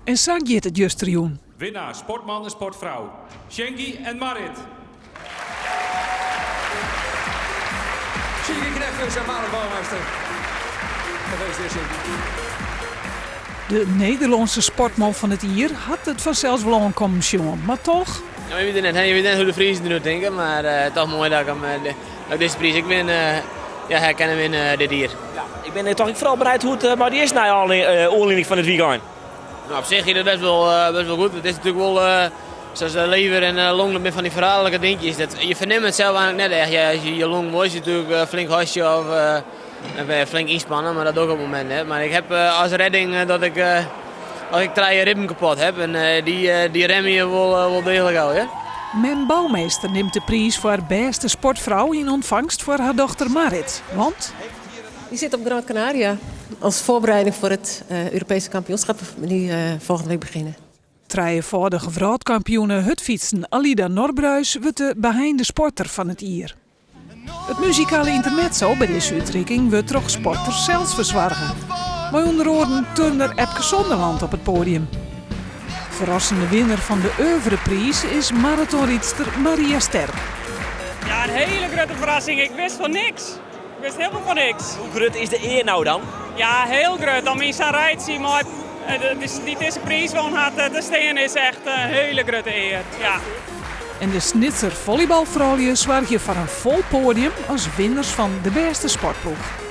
En sa giet it justerjûn. Winnaar sportman en sportfrou, Sjinkie en Marit. Sjinkie Knegt dus en Marit Bouwmeester. Gefeliciteerd Sjinkie. De Nederlânske sportman fan it jier hat it fansels wol oankommen sjoen, mar toch. Ja, je wit net, je wit net hoe't de Friezen der no tinke, mar uh, toch moai dat ik him, eh, dat ik dizze priis ek win, uh, ja, herkennen win uh, dit jier. Ja, ik bin toch ek foaral benijd hoe't it mei dy is nei oanlieding fan it wykein. Nou, op sich giet it best wol, best wol goed. It is natuerlik wol, sa as lever en long, dat binne fan dy ferraderlike dinkjes. Dat, je fernimme it sels eigentlik net echt. Ja, as je je long moai is natuerlik flink hoastje of flink ynspanne, mar dat doch ik op it momint net. Mar ik ha as redding dat ik, dat ik trije ribben kapot ha en dy, dy remmje wol, wol deeglik ôf. Ja. Mem Bouwmeester nimt de priis foar bêste sportfrou yn ûntfangst foar har dochter Marit. Want? Die zit op Gran Canaria als voorbereiding voor het Europese kampioenschap die volgende week beginnen. Trijefâldich wrâldkampioene hurdfytsen Alyda Norbruis wurdt de beheinde sporter fan it jier. It muzikale yntermezzo by dizze útrikking wurdt troch sporters sels fersoarge. Mei ûnder oaren turner Epke Zonderland op it poadium. Ferrassende winner fan de oeuvrepriis is maratonrydster Maria Sterk. Ja, in hiele grutte ferrassing. Ik wist fan niks. Ik wist hielendal fan niks. Hoe grut is de ear no dan? Ja, hiel grut. Om yn sa'n rijtsje mei dy't dizze priis wûn hat te stean is echt in hiele grutte ear. Ja. En de Snitser follybalfroulju soargje foar in fol poadium as winners fan de bêste sportploech.